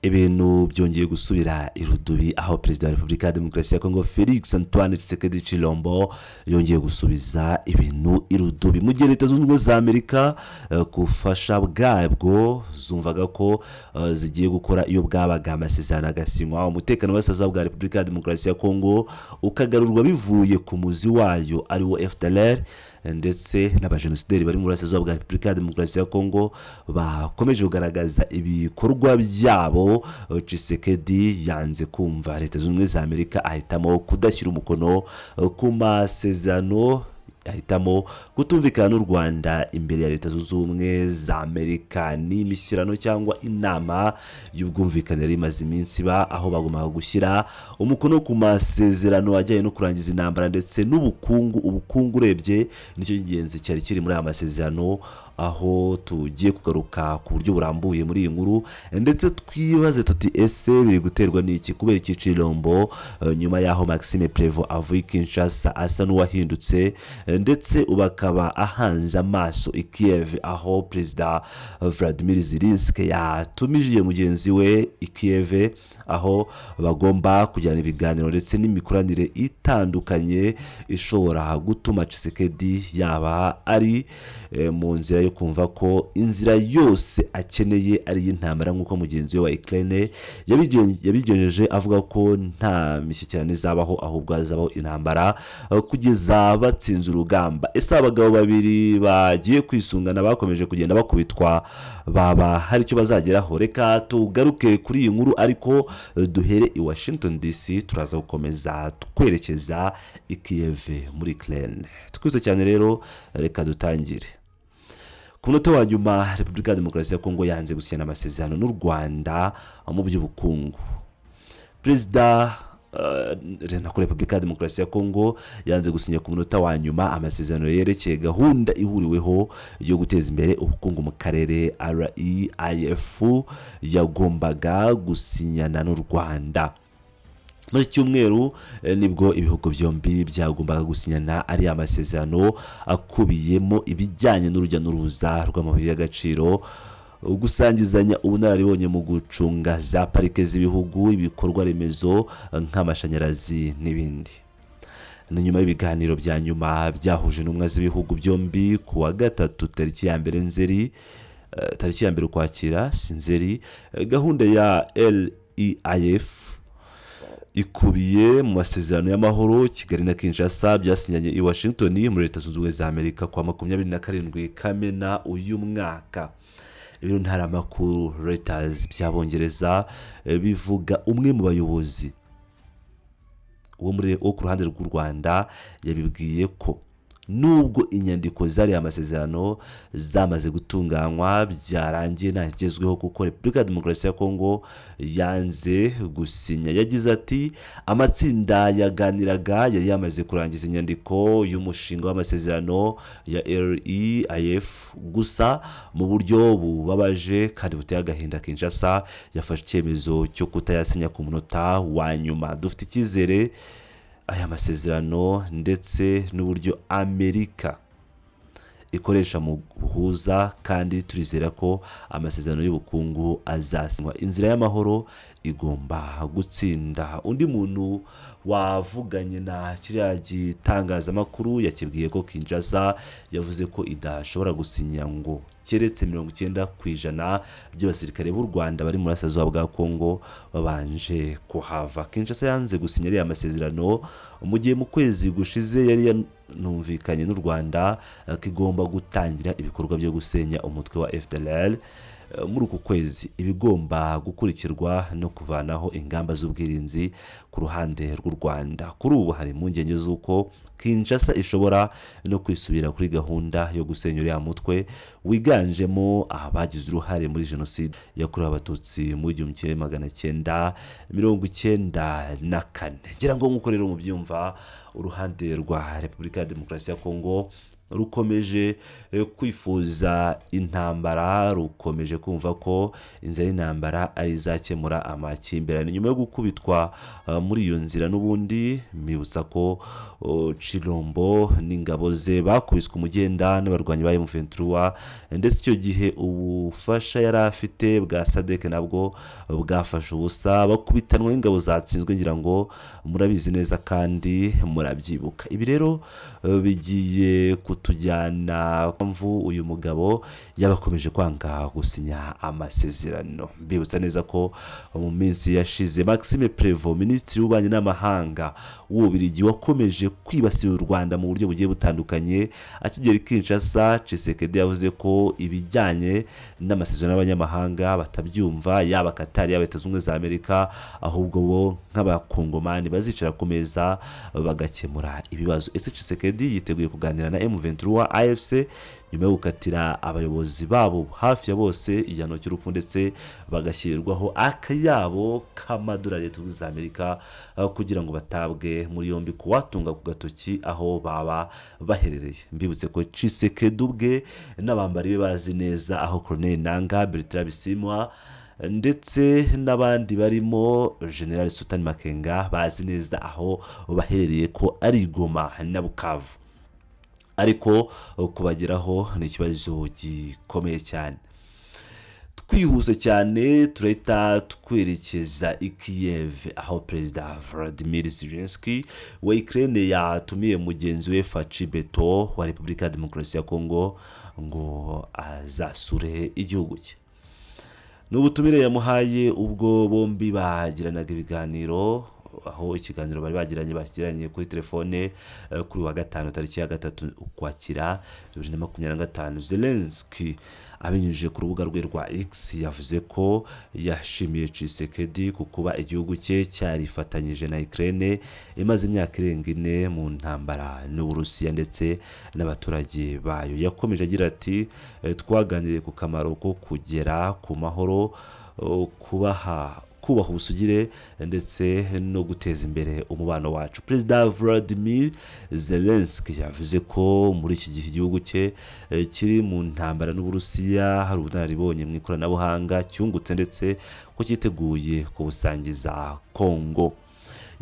Ibintu byongeye gusubira irudubi, aho Perezida wa Repubulika ya Demokarasi ya Kongo, Felix Antoine Tshisekedi Tshilombo, yongeye gusubiza ibintu irudubi, mu gihe Leta Zunze Ubumwe za Amerika ku bufasha bwabwo zumvaga ko zigiye gukora iyo bwabaga, amasezerano agasinywa, umutekano w'Uburasirazuba bwa Repubulika ya Demokarasi ya Kongo ukagarurwa bivuye ku muzi wayo, ari wo FDLR ndetse n'abajenosideri bari mu Burasirazuba bwa Repubulika ya Demokarasi ya Kongo bakomeje kugaragaza ibikorwa byabo. Tshisekedi yanze kumva Leta Zunze Ubumwe za Amerika, ahitamo kudashyira umukono ku masezerano, ahitamo kutumvikana n'u Rwanda imbere ya Leta Zunze Ubumwe za Amerika. Ni imishyikirano cyangwa inama y'ubwumvikane yari imaze iminsi iba, aho bagombaga gushyira umukono ku masezerano ajyanye no kurangiza intambara ndetse n'ubukungu. Ubukungu urebye nicyo cy'ingenzi cyari kiri muri aya masezerano, aho tugiye kugaruka ku buryo burambuye muri iyi nkuru, ndetse twibaze tuti: "Ese biri guterwa n'iki?" Kubera iki Tshilombo, nyuma y'aho Maxime Prevo avuye i Kinshasa asa n'uwahindutse, ndetse ubu akaba ahanze amaso i Kiev, aho Perezida Vladimir Zelensky yatumije mugenzi we i Kiev, aho bagomba kujyana ibiganiro ndetse n'imikoranire itandukanye ishobora gutuma Tshisekedi yaba ari mu nzira yo kumva ko inzira yose akeneye ari iy'intambara, nk'uko mugenzi we wa Ukraine yabigenjeje, avuga ko nta mishyikirano izabaho, ahubwo hazabaho intambara kugeza batsinze urugamba. Ese abagabo babiri bagiye kwisungana, bakomeje kugenda bakubitwa, baba hari icyo bazageraho? Reka tugaruke kuri iyi nkuru, ariko duhere i Washington DC, turaza gukomeza twerekeza i Kiev muri Ukraine. Twihuse cyane rero, reka dutangire. Ku munota wa nyuma, Repubulika ya Demokarasi ya Kongo yanze gusinyana amasezerano n'u Rwanda mu by'ubukungu. Perezida nako Repubulika ya Demokarasi ya Kongo yanze gusinya ku munota wa nyuma amasezerano yerekeye gahunda ihuriweho yo guteza imbere ubukungu mu karere, REIF, yagombaga gusinyana n'u Rwanda. Muri iki cyumweru nibwo ibihugu byombi byagombaga gusinyana ari amasezerano akubiyemo ibijyanye n'urujya n'uruza rw'amabuye y'agaciro, gusangizanya ubunararibonye mu gucunga za parike z'ibihugu, ibikorwa remezo nk'amashanyarazi n'ibindi. Ni nyuma y'ibiganiro bya nyuma byahuje intumwa z'ibihugu byombi ku wa gatatu, tariki ya 1 Nzeri, tariki ya 1 Ukwakira, si Nzeri. Gahunda ya REIF ikubiye mu masezerano y'amahoro Kigali na Kinshasa byasinyanye i Washington muri Leta Zunze Ubumwe za Amerika ku wa 27 Kamena uyu mwaka. Ibiro ntaramakuru Reuters by'Abongereza bivuga umwe mu bayobozi wo ku ruhande rw'u Rwanda yabibwiye ko nubwo inyandiko zariya amasezerano zamaze gutunganywa, byarangiye ntakigezweho kuko Repubulika ya Demokarasi ya Kongo yanze gusinya. Yagize ati: "Amatsinda yaganiraga yari yamaze kurangiza inyandiko y'umushinga w'amasezerano ya REIF, gusa mu buryo bubabaje kandi buteye agahinda, Kinshasa yafashe icyemezo cyo kutayasinya ku munota wa nyuma. Dufite icyizere aya masezerano ndetse n'uburyo Amerika ikoresha mu buhuza, kandi turizera ko amasezerano y'ubukungu azasinywa. Inzira y'amahoro igomba gutsinda." Undi muntu wavuganye na kiriya gitangazamakuru yakibwiye ko Kinshasa yavuze ko idashobora gusinya ngo keretse 90% by'abasirikare b'u Rwanda bari mu burasirazuba bwa Kongo babanje kuhava. Kinshasa yanze gusinya ariya masezerano mu gihe mu kwezi gushize yari yanumvikanye n'u Rwanda ko igomba gutangira ibikorwa byo gusenya umutwe wa FDLR muri uku kwezi, ibigomba gukurikirwa no kuvanaho ingamba z'ubwirinzi ku ruhande rw'u Rwanda. Kuri ubu hari impungenge z'uko Kinshasa ishobora no kwisubira kuri gahunda yo gusenya uriya mutwe wiganjemo abagize uruhare muri Jenoside yakorewe Abatutsi mu 1994. Ngira ngo nk'uko rero mubyumva, uruhande rwa Repubulika ya Demokarasi ya Kongo Rukomeje kwifuza intambara, rukomeje kumva ko inzira y'intambara ari izakemura amakimbirane nyuma yo gukubitwa muri iyo nzira. N'ubundi mbibutsa ko Chilombo n'ingabo ze bakubiswe umugenda n'abarwanyi ba M23, ndetse icyo gihe ubufasha yari afite bwa SADC nabwo bwafashe ubusa, bakubitanwa n'ingabo zatsinzwe. Ngira ngo murabizi neza kandi murabyibuka. Ibi rero bigiye kutujyana mpamvu uyu mugabo yabakomeje kwanga gusinya amasezerano. Mbibutsa neza ko mu minsi yashize Maxime Prevo, minisitiri w'ububanyi n'amahanga w'Ububiligi, wakomeje kwibasira u Rwanda mu buryo bugiye butandukanye, akigera i Kinshasa, Tshisekedi yavuze ko ibijyanye n'amasezerano y'abanyamahanga batabyumva, yaba Qatar, yaba Leta Zunze Ubumwe za Amerika, ahubwo bo nk'abakongomani bazicara ku meza bagakemura ibibazo. Ese Tshisekedi yiteguye kuganira na M23 AFC nyuma yo gukatira abayobozi babo hafi ya bose igihano cy'urupfu, ndetse bagashyirirwaho akayabo k'amadolari Leta Zunze Ubumwe za Amerika kugira ngo batabwe muri yombi kuwatunga ku gatoki aho baba baherereye? Mbibutse ko Tshisekedi ubwe n'abambari be bazi neza aho Colonel Nanga, Bertrand Bisimwa ndetse n'abandi barimo General Sultan Makenga bazi neza aho baherereye, ko ari Goma na Bukavu, ariko kubageraho ni ikibazo gikomeye cyane. Twihuse cyane turahita twerekeza i Kiev, aho Perezida Vladimir Zelensky wa Ukraine yatumiye mugenzi we Faci Beto wa Repubulika ya Demokarasi ya Kongo ngo azasure igihugu cye. Ni ubutumire yamuhaye ubwo bombi bagiranaga ibiganiro, aho ikiganiro bari bagiranye bakigiranye kuri telefone kuri wa gatanu tariki ya 3 Ukwakira 2025. Zelensky abinyujije ku rubuga rwe rwa X yavuze ko yashimiye Tshisekedi ku kuba igihugu cye cyarifatanyije na Ukraine imaze imyaka irenga 4 mu ntambara n'Uburusiya ndetse n'abaturage bayo. Yakomeje agira ati: "Twaganiriye ku kamaro ko kugera ku mahoro, kubaha kubaha ubusugire ndetse no guteza imbere umubano wacu." Perezida Vladimir Zelensky yavuze ko muri iki gihe igihugu cye kiri mu ntambara n'Uburusiya hari ubunararibonye mu ikoranabuhanga cyungutse, ndetse ko cyiteguye kubusangiza Kongo.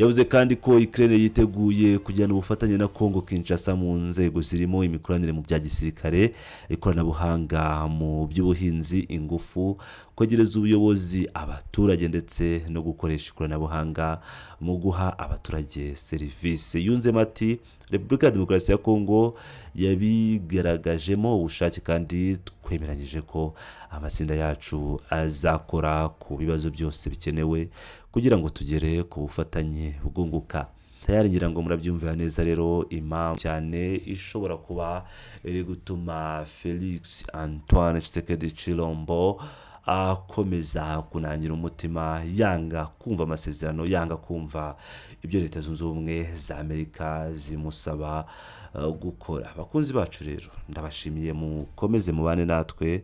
Yavuze kandi ko Ukraine yiteguye kugirana ubufatanye na Kongo Kinshasa mu nzego zirimo imikoranire mu bya gisirikare, ikoranabuhanga mu by'ubuhinzi, ingufu, kwegereza ubuyobozi abaturage ndetse no gukoresha ikoranabuhanga mu guha abaturage serivisi. Yunzemo ati: "Repubulika ya Demokarasi ya Kongo yabigaragajemo ubushake kandi twemeranyije ko amatsinda yacu azakora ku bibazo byose bikenewe kugira ngo tugere ku bufatanye bwunguka." Tayari ngira ngo murabyumvira neza rero impamvu cyane ishobora kuba iri gutuma Felix Antoine Tshisekedi Chilombo akomeza kunangira umutima, yanga kumva amasezerano, yanga kumva ibyo Leta Zunze Ubumwe za Amerika zimusaba gukora. Abakunzi bacu rero ndabashimiye, mukomeze mubane natwe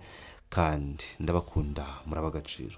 kandi ndabakunda, muraba agaciro.